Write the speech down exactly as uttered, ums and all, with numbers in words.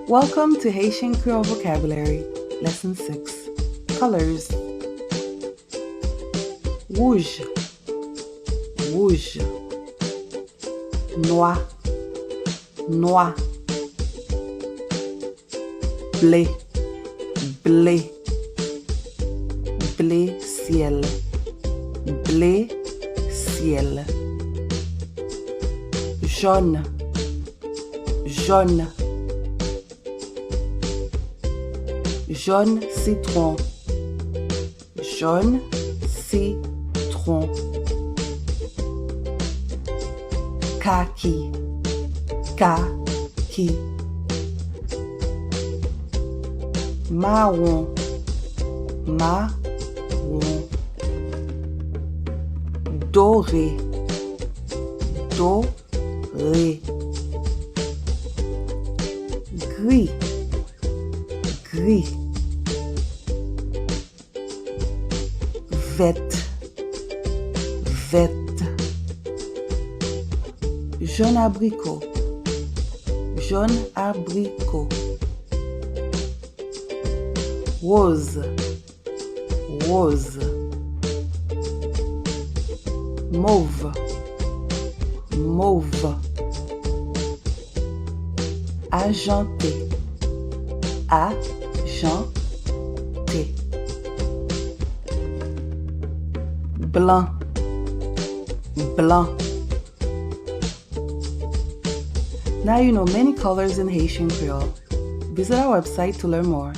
Welcome to Haitian Creole Vocabulary, Lesson six. Colors. Wouj, wouj. Nwa, nwa. Ble, ble. Ble syèl, ble syèl. Jòn, jòn. Jòn sitwon, jòn sitwon. Kaki, kaki. Mawon, mawon. Dore, dore. Gri, gri. Vèt, vèt. Jòn abriko, jòn abriko. Woz, woz. Mov, mov. Ajante, ajante. Blan, blan. Now you know many colors in Haitian Creole. Visit our website to learn more.